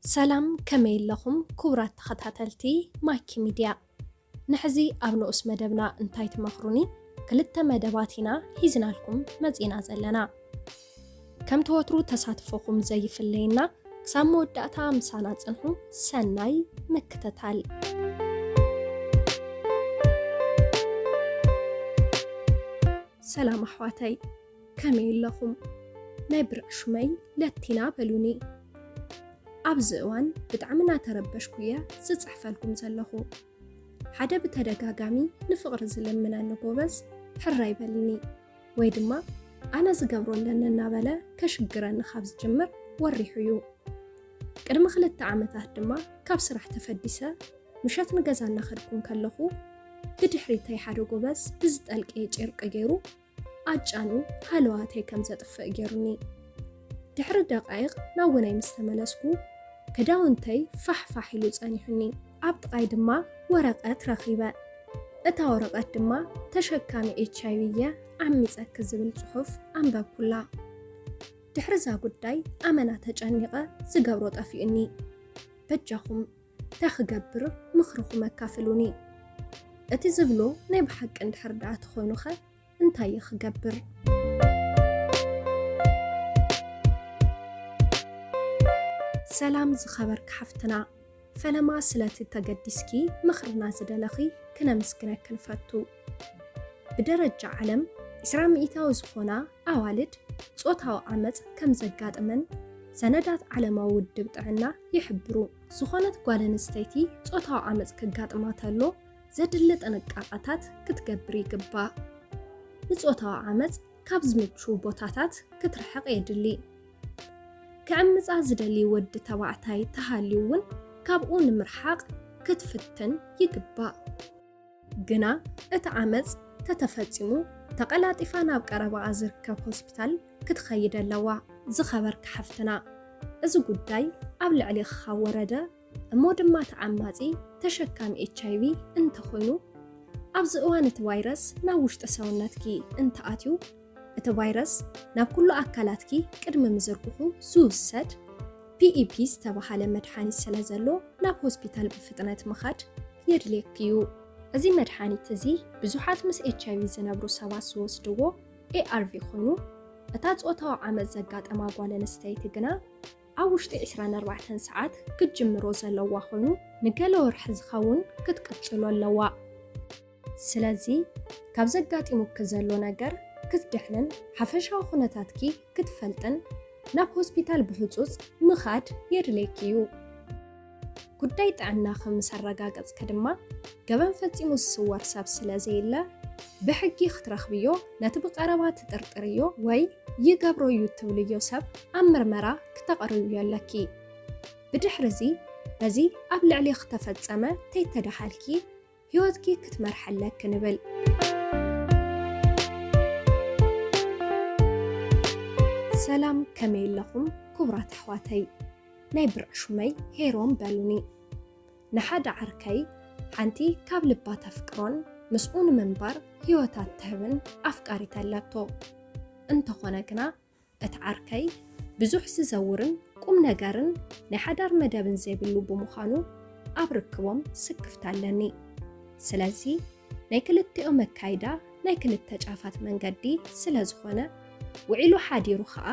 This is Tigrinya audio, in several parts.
ሰላም፣ ከመይ ኣለኹም ክቡራት ተኸታተልቲ ማኪ ሚድያ? ንሕዚ ኣብ ንኡስ መደብና እንታይ ትመኽሩኒ ክልተ መደባት ኢና ሒዝናልኩም መጺና ዘለና። ከምቲ ወትሩ ተሳትፎኹም ዘይፍለየና፣ ክሳብ መወዳእታ ምሳና ጽንሑ። ሰናይ ምክትታል። ሰላም ኣሕዋተይ፣ ከመይ ኣለኹም? ናይ ብርዕ ሹመይ ለቲና በሉኒ። ኣብዚ እዋን ብጣዕሚ እናተረበሽኩ እየ ዝጽሕፈልኩም ዘለኹ። ሓደ ብተደጋጋሚ ንፍቕሪ ዝልምነኒ ጎበዝ ሕራይ በልኒ፣ ወይ ድማ ኣነ ዝገብሮ ኣለኒ እናበለ ከሽግረኒ ካብ ዝጅምር ወሪሑ እዩ። ቅድሚ ክልተ ዓመታት ድማ ካብ ስራሕ ተፈዲሰ ምሸት ንገዛ እናኸድኩ እንከለኹ ብድሕሪተይ ሓደ ጎበዝ ብዝጠልቀየ ጨርቂ ገይሩ ኣጫኑ ሃለዋተይ ከም ዘጥፍእ ገይሩኒ። ድሕሪ ደቃይቕ ናብ ውነይ ምስ ተመለስኩ ክዳውንተይ ፋሕ ፋሕ ኢሉ ጸኒሑኒ። ኣብ ጥቓይ ድማ ወረቐት ረኺበ። እታ ወረቐት ድማ ተሸካሚ ኤች ኣይ ቪ እየ ዓሚጸኪ ዝብል ጽሑፍ ኣንበብኩላ። ድሕሪ እዛ ጉዳይ ኣመና ተጨኒቐ ዝገብሮ ጠፊኡኒ። በጃኹም እንታይ ክገብር ምኽርኹም ኣካፍሉኒ። እቲ ዝብሎ ናይ ብሓቂ እንድሕር ደኣ ተኾይኑኸ እንታይ እየ ክገብር? ሰላም ዝኸበርኪ ሓፍትና፣ ፈለማ ስለቲ ተገዲስኪ ምኽርና ዝደለኺ ክነመስግነኪ ንፈቱ። ብደረጃ ዓለም ዕስራ ሚእታዊ ዝኾና ኣዋልድ ጾታዊ ዓመጽ ከም ዘጋጥመን ሰነዳት ዓለማዊ ውድብ ጥዕና ይሕብሩ። ዝኾነት ጓል ኣንስተይቲ ጾታዊ ዓመጽ ከጋጥማ ተሎ ዘድሊ ጥንቃቐታት ክትገብር ይግባእ። ንጾታዊ ዓመጽ ካብ ዝምቹ ቦታታት ክትርሕቕ የድሊ። ክዕምጻ ዝደሊ ወዲ ተባዕታይ ተሃልዩ እውን ካብኡ ንምርሓቕ ክትፍትን ይግባእ። ግና እቲ ዓመጽ ተተፈጺሙ ተቐላጢፋ ናብ ቀረባኣ ዝርከብ ሆስፒታል ክትኸይድ ኣለዋ። ዝኸበርኪ ሓፍትና፣ እዚ ጉዳይ ኣብ ልዕሌኺ ካብ ወረደ እሞ ድማ ተዓማጺ ተሸካሚ ኤች ኣይ ቪ እንተኾይኑ፣ ኣብዚ እዋን እቲ ቫይረስ ናብ ውሽጢ ሰውነትኪ እንተኣትዩ፣ እቲ ቫይረስ ናብ ኩሉ ኣካላትኪ ቅድሚ ምዝርግሑ ዝውሰድ ፒ ኢ ፒ ዝተባህለ መድሓኒት ስለ ዘሎ፣ ናብ ሆስፒታል ብፍጥነት ምኻድ የድልየኪ እዩ። እዚ መድሓኒት እዚ ብዙሓት ምስ ኤች ኣይ ቪ ዝነብሩ ሰባት ዝወስድዎ ኤ ኣር ቪ ኮይኑ፣ እታ ጾታዊ ዓመጽ ዘጋጠማ ጓል ኣንስተይቲ ግና ኣብ ውሽጢ ዕስራን ኣርባዕተን ሰዓት ክትጅምሮ ዘለዋ ኮይኑ፣ ንገለ ወርሒ ዝኸውን ክትቅጽሎ ኣለዋ። ስለዚ፣ ካብ ዘጋጢሙኪ ዘሎ ነገር ክትድሕንን ሓፈሻዊ ኩነታትኪ ክትፈልጥን ናብ ሆስፒታል ብህጹጽ ምኻድ የድልየኪ እዩ። ጉዳይ ጥዕናኺ ምስ ኣረጋገጽኪ ድማ፣ ገበን ፈጺሙ ዝስወር ሰብ ስለ ዘየለ፣ ብሕጊ ክትረኽብዮ፣ ነቲ ብቐረባ ትጥርጥርዮ ወይ ይገብሮ እዩ እትብልዮ ሰብ ኣብ ምርመራ ክተቕርብዮ ኣለኪ። ብድሕርዚ፣ በዚ ኣብ ልዕሌኺ ተፈጸመ ተይተዳሃልኪ፣ ህይወትኪ ክትመርሒ ኣለኪ ንብል። ሰላም፣ ከመይ ኣለኹም ክቡራት ኣሕዋተይ? ናይ ብርዕ ሹመይ ሄሮም በሉኒ። ንሓደ ዓርከይ ሓንቲ ካብ ልባ ተፍቅሮን ምስኡ ንምንባር ህይወታ እትህብን ኣፍቃሪት ኣለቶ። እንተኾነ ግና፣ እቲ ዓርከይ ብዙሕ ዝዘውርን ቁም ነገርን ናይ ሓዳር መደብን ዘይብሉ ብምዃኑ፣ ኣብ ርክቦም ስክፍታ ኣለኒ። ስለዚ፣ ናይ ክልቲኦም ኣካይዳ ናይ ክልተ ጫፋት መንገዲ ስለ ዝኾነ፣ ውዒሉ ሓዲሩ ኸኣ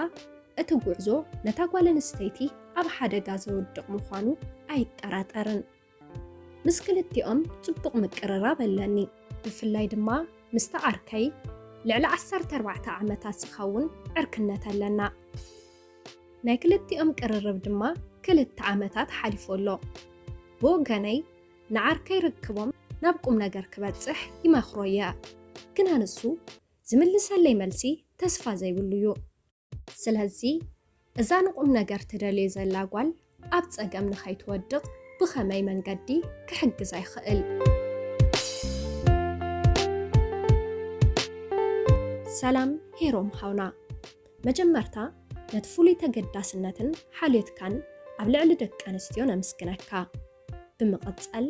እቲ ጉዕዞ ነታ ጓል ኣንስተይቲ ኣብ ሓደጋ ዘውድቕ ምዃኑ ኣይጠራጠርን። ምስ ክልቲኦም ጽቡቕ ምቅርራብ ኣለኒ። ብፍላይ ድማ ምስቲ ዓርከይ ልዕሊ ዓሰርተ ኣርባዕተ ዓመታት ዝኸውን ዕርክነት ኣለና። ናይ ክልቲኦም ቅርርብ ድማ ክልተ ዓመታት ሓሊፉ ኣሎ። ብወገነይ፣ ንዓርከይ ርክቦም ናብ ቁም ነገር ክበጽሕ ይመኽሮ እየ። ግና ንሱ ዝምልሰለይ መልሲ ተስፋ ዘይብሉ እዩ። ስለዚ፣ እዛ ንቁም ነገር ትደልዮ ዘላ ጓል ኣብ ጸገም ንኸይትወድቕ ብኸመይ መንገዲ ክሕግዛ ይኽእል? ሰላም ሄሮም ሃውና። መጀመርታ፣ ነቲ ፍሉይ ተገዳስነትን ሓልዮትካን ኣብ ልዕሊ ደቂ ኣንስትዮ ነመስግነካ። ብምቕጻል፣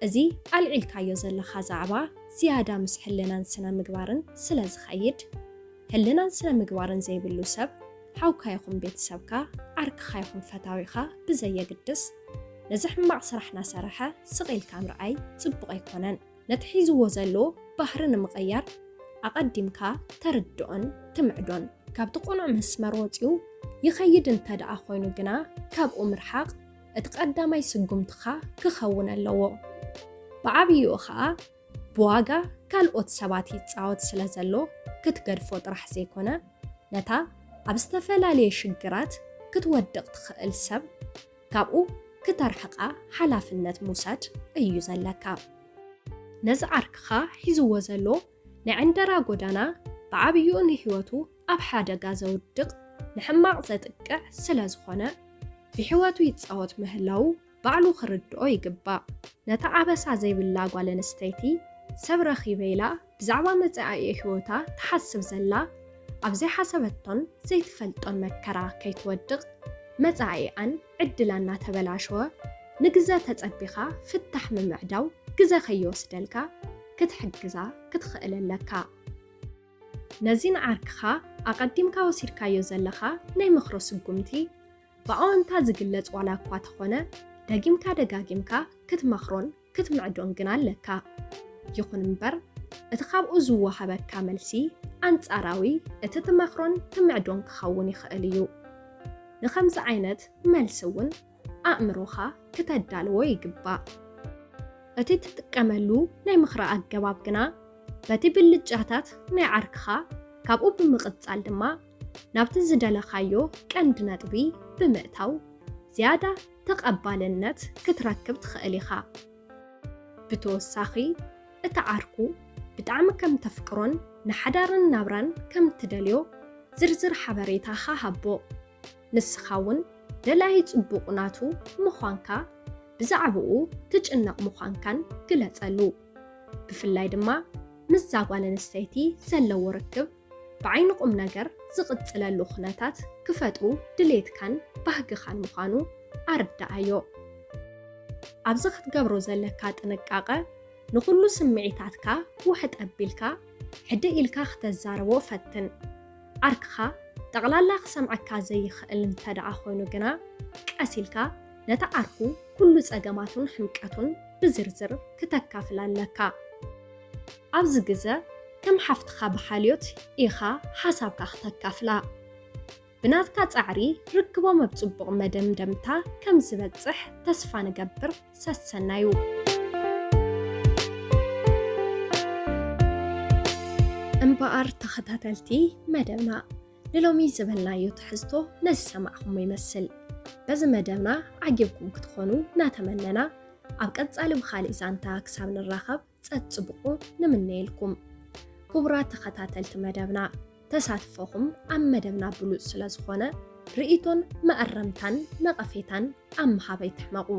እዚ ኣልዒልካዮ ዘለኻ ዛዕባ ዝያዳ ምስ ሕልናን ስነ ምግባርን ስለ ዝኸይድ፣ ሕልናን ስነ ምግባርን ዘይብሉ ሰብ ሓውካ ይኹን ቤተሰብካ፣ ዓርክኻ ይኹን ፈታዊኻ ብዘየግድስ፣ ነዚ ሕማቕ ስራሕ ናሰርሐ ስቕ ኢልካ ምርኣይ ጽቡቕ ኣይኮነን። ነቲ ሒዝዎ ዘሎ ባህሪ ንምቕያር ኣቐዲምካ ተርድኦን ትምዕዶን። ካብቲ ቅኑዕ መስመር ወጺኡ ይኸይድ እንተ ደኣ ኮይኑ ግና፣ ካብኡ ምርሓቕ እቲ ቀዳማይ ስጉምትኻ ክኸውን ኣለዎ። ብዓብይኡ ኸኣ ብዋጋ ካልኦት ሰባት ይጻወት ስለ ዘሎ ክትገድፎ ጥራሕ ዘይኮነ፣ ነታ ኣብ ዝተፈላለየ ሽግራት ክትወድቕ ትኽእል ሰብ ካብኡ ክተርሕቓ ሓላፍነት ምውሳድ እዩ ዘለካ። ነዚ ዓርክኻ ሒዝዎ ዘሎ ናይ ዕንደራ ጎዳና ብዓብይኡ ንህይወቱ ኣብ ሓደጋ ዘውድቕ፣ ንሕማቕ ዘጥቅዕ ስለ ዝኾነ፣ ብህይወቱ ይጻወት ምህላዉ ባዕሉ ክርድኦ ይግባእ። ነታ ኣበሳ ዘይብላ ጓል ኣንስተይቲ ሰብ ረኺበ ኢላ ብዛዕባ መጻኢ ህይወታ ትሓስብ ዘላ፣ ኣብ ዘይሓሰበቶን ዘይትፈልጦን መከራ ከይትወድቕ፣ መጻኢኣን ዕድላን እናተበላሸወ፣ ንግዘ ተጸቢኻ ፍታሕ ምምዕዳው ግዘ ከይወስደልካ ክትሕግዛ ክትኽእል ኣለካ። ነዚ ንዓርክኻ ኣቐዲምካ ወሲድካዮ ዘለኻ ናይ ምኽሮ ስጉምቲ፣ ብኣወንታ ዝግለጽ ዋላ እኳ ተኾነ፣ ደጊምካ ደጋጊምካ ክትመኽሮን ክትምዕዶን ግን ኣለካ። ይኹን እምበር፣ እቲ ካብኡ ዝወሃበካ መልሲ ኣንጻራዊ እቲ ትመኽሮን ትምዕዶን ክኸውን ይኽእል እዩ። ንኸምዚ ዓይነት መልሲ እውን ኣእምሮኻ ክተዳልዎ ይግባእ። እቲ ትጥቀመሉ ናይ ምኽሪ ኣገባብ ግና፣ በቲ ብልጫታት ናይ ዓርክኻ፣ ካብኡ ብምቕጻል ድማ ናብቲ ዝደለኻዮ ቀንዲ ነጥቢ ብምእታው፣ ዝያዳ ተቐባልነት ክትረክብ ትኽእል ኢኻ። ብተወሳኺ፣ እቲ ዓርኩ ብጣዕሚ ከም ተፍቅሮን ንሓዳርን ናብራን ከም ትደልዮ ዝርዝር ሓበሬታኻ ሃቦ። ንስኻ እውን ደላይ ጽቡቕ ናቱ ምዃንካ፣ ብዛዕባኡ ትጭነቕ ምዃንካን ግለጸሉ። ብፍላይ ድማ ምስዛ ጓል ኣንስተይቲ ዘለዎ ርክብ ብዓይኒ ቁም ነገር ዝቕጽለሉ ኩነታት ክፈጥሩ ድሌትካን ባህግኻን ምዃኑ ኣርድኣዮ። ኣብዚ ክትገብሮ ዘለካ ጥንቃቐ፣ ንኹሉ ስምዒታትካ ውሕጥ ኣቢልካ፣ ሕድእ ኢልካ ክተዛርቦ ፈትን። ዓርክኻ ጠቕላላ ክሰምዓካ ዘይኽእል እንተ ደኣ ኮይኑ ግና፣ ቀስ ኢልካ ነቲ ዓርኩ ኩሉ ጸገማቱን ሕምቀቱን ብዝርዝር ክተካፍል ኣለካ። ኣብዚ ግዘ፣ ከም ሓፍትኻ ብሓልዮት ኢኻ ሓሳብካ ክተካፍላ። ብናትካ ጻዕሪ፣ ርክቦም ኣብ ጽቡቕ መደምደምታ ከም ዝበጽሕ ተስፋ ንገብር። ሰሰናዩ። እምበኣር ተኸታተልቲ መደብና፣ ንሎሚ ዝበልናዮ ትሕዝቶ ነዚ ሰማዕኹሞ ይመስል። በዚ መደብና ዓጊብኩም ክትኾኑ እናተመነና፣ ኣብ ቀጻሊ ብኻልእ ዛንታ ክሳብ ንራኸብ ጸጽብቑ ንምነየልኩም። ክቡራት ተኸታተልቲ መደብና፣ ተሳትፎኹም ኣብ መደብና ብሉጽ ስለ ዝኾነ፣ ርእይቶን መኣረምታን ነቐፌታን ኣብ ምሃብ ኣይትሕመቑ።